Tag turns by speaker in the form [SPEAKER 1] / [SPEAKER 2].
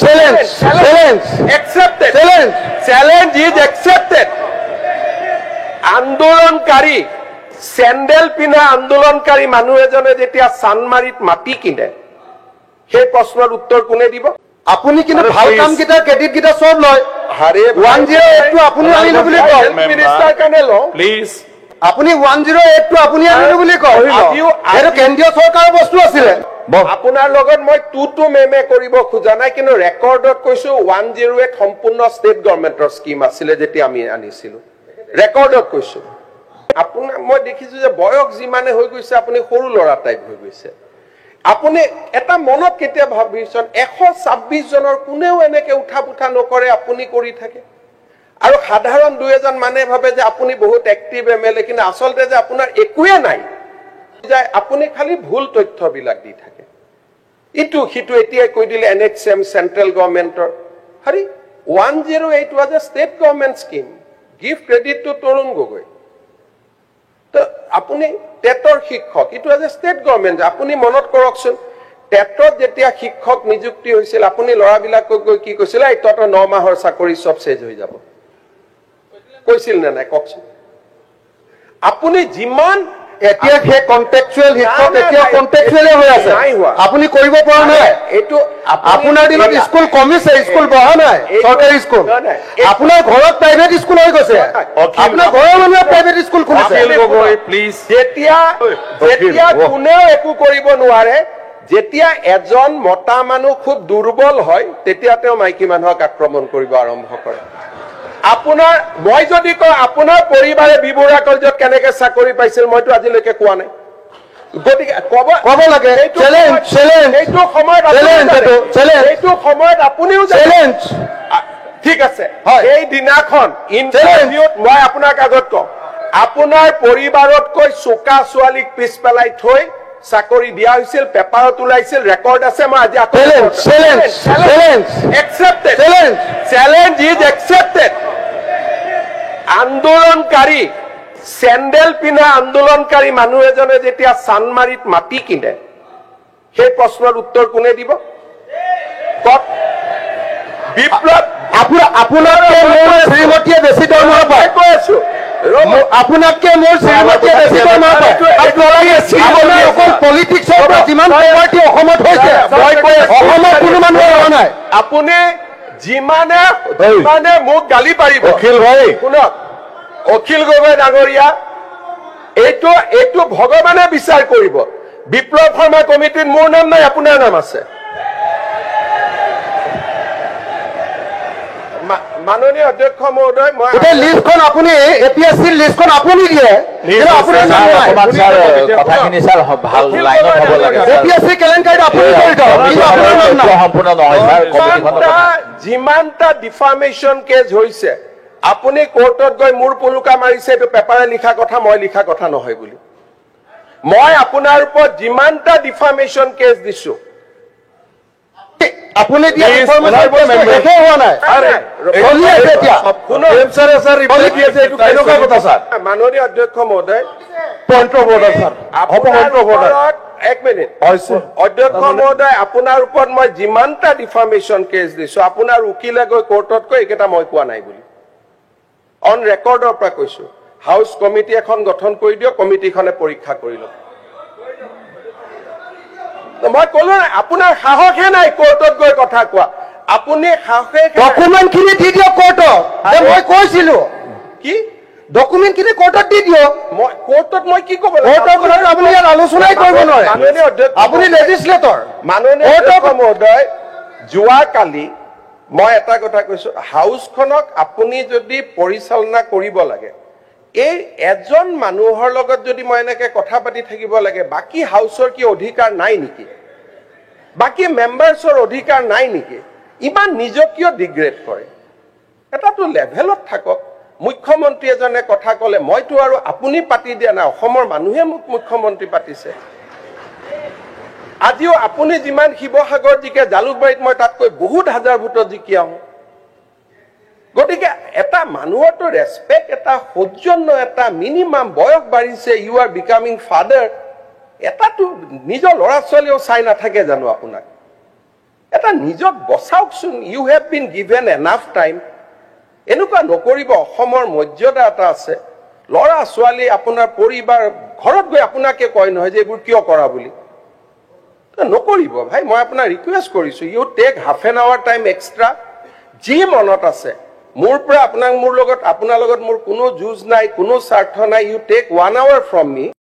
[SPEAKER 1] Challenge, challenge.
[SPEAKER 2] Accepted.
[SPEAKER 1] Challenge.
[SPEAKER 2] Challenge is accepted. আন্দোলনকাৰী, sandal পিন্ধা আন্দোলনকাৰী মানুহ এজনে যেতিয়া চানমাৰিত মাটি কিনে, সেই প্ৰশ্নৰ উত্তৰ কোনে দিব?
[SPEAKER 1] আপুনি কিন্তু
[SPEAKER 3] আৰে
[SPEAKER 1] ভাল
[SPEAKER 3] please.
[SPEAKER 1] কাম কেইটাৰ ক্ৰেডিট কেইটা চব লয়।
[SPEAKER 2] হাৰে,
[SPEAKER 1] 108টো আপুনি আনিলো বুলি কয়।
[SPEAKER 2] মিনিষ্টাৰ কাৰণে লওঁ।
[SPEAKER 3] প্লিজ।
[SPEAKER 1] আপুনি 108টো আপুনি আনিলো বুলি কয়। সেইটো কেন্দ্ৰীয় চৰকাৰৰ বস্তু আছিলে।
[SPEAKER 2] আপোনাৰ লগত মই টু টু মেমে কৰিব খোজা নাই, কিন্তু ৰেকৰ্ডত কৈছো, 108 সম্পূৰ্ণ ষ্টেট গভৰ্ণমেণ্টৰ স্কীম আছিলে যেতিয়া আমি আনিছিলো। ৰেকৰ্ডত কৈছো। আপোনাক মই দেখিছো যে বয়স যিমানে হৈ গৈছে, আপুনি সৰু ল'ৰা টাইপ হৈ গৈছে। আপুনি এটা মনত কেতিয়া ভাবিচোন, 126 জনৰ কোনেও এনেকে উঠা পুঠা নকৰে, আপুনি কৰি থাকে। আৰু সাধাৰণ দুই এজন মানুহে ভাবে যে আপুনি বহুত এক্টিভ এম এল এ, কিন্তু আচলতে যে আপোনাৰ একোৱে নাই যায়। আপুনি খালি ভুল তথ্যবিলাক দি থাকে, ইটো সিটো। এতিয়াই কৈ দিলে এন এইচ এম চেণ্ট্ৰেল গভৰ্ণমেণ্টৰ। হাৰি, 108 was a state government scheme. Give credit to Tarun Gogoi. তো আপুনি টেটৰ শিক্ষক, it was a state government. আপুনি মনত কৰকচোন, টেটত যেতিয়া শিক্ষক নিযুক্তি হৈছিল, আপুনি ল'ৰাবিলাকক গৈ কি কৈছিল? এই তহঁতৰ 9 মাহৰ চাকৰি চব চেজ হৈ যাব। কৈছিল নে নাই কওকচোন? আপুনি যিমান
[SPEAKER 1] এতিয়া সেই কন্ট্ৰেকচুৱেল শিক্ষক
[SPEAKER 2] নাই,
[SPEAKER 1] এতিয়া
[SPEAKER 2] নাই,
[SPEAKER 1] কন্ট্ৰেকচুৱেলে হৈ আছে।
[SPEAKER 2] নাই হোৱা।
[SPEAKER 1] আপুনি কৰিব পৰা নাই।
[SPEAKER 2] এইটো
[SPEAKER 1] আপোনাৰ দিনত স্কুল কমিছে, স্কুল বঢ়া নাই। চৰকাৰী স্কুল
[SPEAKER 2] নাই, নাই।
[SPEAKER 1] আপোনাৰ ঘৰত প্ৰাইভেট স্কুল হৈ গৈছে। আপোনাৰ ঘৰৰ মানুহে প্ৰাইভেট স্কুল খুলিছে।
[SPEAKER 3] অখিল গগৈ, প্লিজ।
[SPEAKER 2] যেতিয়া যেতিয়া কোনেও একো কৰিব নোৱাৰে, যেতিয়া এজন মতা মানুহ খুব দুৰ্বল হয়, তেতিয়া তেওঁ মাইকী মানুহক আক্ৰমণ কৰিব আৰম্ভ কৰে। আপোনাৰ মই যদি কওঁ আপোনাৰ পৰিবাৰে বি বৰুৱা কলেজত কেনেকে চাকৰি পাইছিল, মইতো আজিলৈকে কোৱা নাই। গতিকে ক'ব
[SPEAKER 1] ক'ব লাগে।
[SPEAKER 2] সেইটো
[SPEAKER 1] Challenge, challenge.
[SPEAKER 2] সেইটো সময়ত আপুনিও
[SPEAKER 1] Challenge
[SPEAKER 2] জানে।
[SPEAKER 1] এইটো, challenge.
[SPEAKER 2] সেইটো সময়ত আপুনিও জানে।
[SPEAKER 1] চেলেঞ্জ।
[SPEAKER 2] ঠিক আছে।
[SPEAKER 1] হয়।
[SPEAKER 2] সেই দিনাখন ইণ্টাৰভিউত মই আপোনাক আগত কওঁ, আপোনাৰ পৰিবাৰতকৈ চোকা ছোৱালীক পিছ পেলাই থৈ চাকৰি দিয়া হৈছিল। পেপাৰত ওলাইছিল, ৰেকৰ্ড আছে। মই আজি আকৌ
[SPEAKER 1] Challenge, challenge, challenge.
[SPEAKER 2] Accepted.
[SPEAKER 1] Challenge.
[SPEAKER 2] Challenge is accepted. আন্দোলনকাৰী, চেণ্ডেল পিন্ধা আন্দোলনকাৰী মানুহ এজনে যেতিয়া চানমাৰিত মাটি কিনে, সেই প্ৰশ্নৰ উত্তৰ কোনে দিব? কওক। বিপ্লৱ
[SPEAKER 1] আপোনাতকে মোৰ শ্ৰীমতীয়ে বেছি দৰমহা পায়।
[SPEAKER 2] মই কৈ আছো, ৰ'ব।
[SPEAKER 1] আপোনাতকে মোৰ শ্ৰীমতীয়ে বেছি দৰমহা পায়। আপুনি অকল পলিটিক্সৰ পৰা যিমান পভাৰ্টি অসমত হৈছে,
[SPEAKER 2] মই কৈ আছো।
[SPEAKER 1] অসমত কোনো মানুহে হোৱা নাই।
[SPEAKER 2] আপুনি যিমানে যিমানে মোক গালি পাৰিব,
[SPEAKER 3] অখিল ভাই।
[SPEAKER 2] শুনক, অখিল গগৈ ডাঙৰীয়া, এইটো ভগৱানে বিচাৰ কৰিব। বিপ্লৱ শৰ্মা কমিটিত মোৰ নাম নাই, আপোনাৰ নাম আছে। মাননীয় অধ্যক্ষ মহোদয়, মই
[SPEAKER 1] গোটেই লিষ্টখন আপুনি, এ পি এছ চিৰ লিষ্টখন আপুনি দিয়ে, কিন্তু আপোনাৰ নাম নাই।
[SPEAKER 4] অকণমান ছাৰ, কথাখিনি ছাৰ ভাল লাইনত হ'ব লাগে।
[SPEAKER 1] এ পি এছ চি কেলেংকাৰীত আপুনি জড়িত, কিন্তু আপোনাৰ নাম নাই।
[SPEAKER 4] সম্পূৰ্ণ নহয় ছাৰ কমিটিখনৰ
[SPEAKER 2] যিমানটা
[SPEAKER 4] কথা।
[SPEAKER 2] যিমানটা ডিফামেশ্যন কেছ হৈছে, আপুনি কোৰ্টত গৈ মোৰ পোলোকা মাৰিছে, এইটো পেপাৰে লিখা কথা, মই লিখা কথা নহয় বুলি। মই আপোনাৰ ওপৰত যিমানটা ডিফামেশ্যন কেছ দিছো,
[SPEAKER 1] আপুনি দিয়া
[SPEAKER 3] Please,
[SPEAKER 1] information
[SPEAKER 3] honorable member.
[SPEAKER 1] শেষেই হোৱা নাই, চলি আছে এতিয়া।
[SPEAKER 2] শুনক।
[SPEAKER 3] ছাৰে ছাৰ ৰিপ্লাই দি আছে, এইটো কেনেকুৱা কথা ছাৰ?
[SPEAKER 2] মাননীয় অধ্যক্ষ মহোদয়,
[SPEAKER 3] পইণ্ট অফ অৰ্ডাৰ ছাৰ।
[SPEAKER 2] আপোনাৰ
[SPEAKER 3] পইণ্ট অফ অৰ্ডাৰ।
[SPEAKER 2] ওপৰত, এক মিনিট।
[SPEAKER 3] হৈছে।
[SPEAKER 2] অধ্যক্ষ মহোদয়, আপোনাৰ ওপৰত মই যিমানটা ডিফামেশ্যন কেছ দিছো, আপোনাৰ উকিলে গৈ কোৰ্টত কৈ এইকেইটা মই কোৱা নাই বুলি। অন ৰেকৰ্ডৰ পৰা কৈছো। হাউচ কমিটি এখন গঠন কৰি দিয়ক, কমিটিখনে পৰীক্ষা কৰি ল'ব। মই ক'লো নাই, আপোনাৰ সাহসে নাই কোৰ্টত গৈ কথা কোৱা। আপুনি সাহসে
[SPEAKER 1] ডকুমেণ্ট খিনি দি দিয়ক কোৰ্টত যে মই কৈছিলো।
[SPEAKER 2] কি?
[SPEAKER 1] ডকুমেণ্ট খিনি কোৰ্টত দি দিয়ক।
[SPEAKER 2] মই কোৰ্টত মই কি ক'ব লাগে?
[SPEAKER 1] কোৰ্টৰ কথাটো আপুনি ইয়াত আলোচনাই কৰিব নোৱাৰে।
[SPEAKER 2] মাননীয় অধ্যক্ষ,
[SPEAKER 1] আপুনি লেজিছলেটৰ।
[SPEAKER 2] মাননীয় অধ্যক্ষ মহোদয়, যোৱাকালি মই এটা কথা কৈছো, হাউচখনক আপুনি যদি পৰিচালনা কৰিব লাগে, এই এজন মানুহৰ লগত যদি মই এনেকে কথা পাতি থাকিব লাগে, বাকী হাউচৰ কি অধিকাৰ নাই নেকি? বাকী মেম্বাৰ্ছৰ অধিকাৰ নাই নেকি? ইমান নিজক কিয় ডিগ্ৰেড কৰে? এটাতো লেভেলত থাকক। মুখ্যমন্ত্ৰী এজনে কথা ক'লে, মইতো আৰু আপুনি পাতি দিয়া নাই, অসমৰ মানুহে মোক মুখ্যমন্ত্ৰী পাতিছে। আজিও আপুনি যিমান শিৱসাগৰত জিকে, জালুকবাৰীত মই তাতকৈ বহুত হাজাৰ ভোটত জিকি আহোঁ। গতিকে এটা মানুহৰতো ৰেচপেক্ট, এটা সৌজন্য, এটা মিনিমাম, বয়স বাঢ়িছে, you are becoming father, এটাতো নিজৰ ল'ৰা ছোৱালীয়েও চাই নাথাকে জানো আপোনাক? এটা নিজক বচাওকচোন। You have been given enough time. এনেকুৱা নকৰিব। অসমৰ মৰ্যাদা এটা আছে। ল'ৰা ছোৱালী, আপোনাৰ পৰিবাৰ ঘৰত গৈ আপোনাকে কয় নহয় যে এইবোৰ কিয় কৰা বুলি। নকৰিব ভাই, মই আপোনাক ৰিকুৱেষ্ট কৰিছো, you take half an hour time extra. যি মনত আছে মোৰ পৰা আপোনাক, মোৰ লগত, আপোনাৰ লগত মোৰ কোনো যুঁজ নাই, কোনো স্বাৰ্থ নাই। You take one hour from me.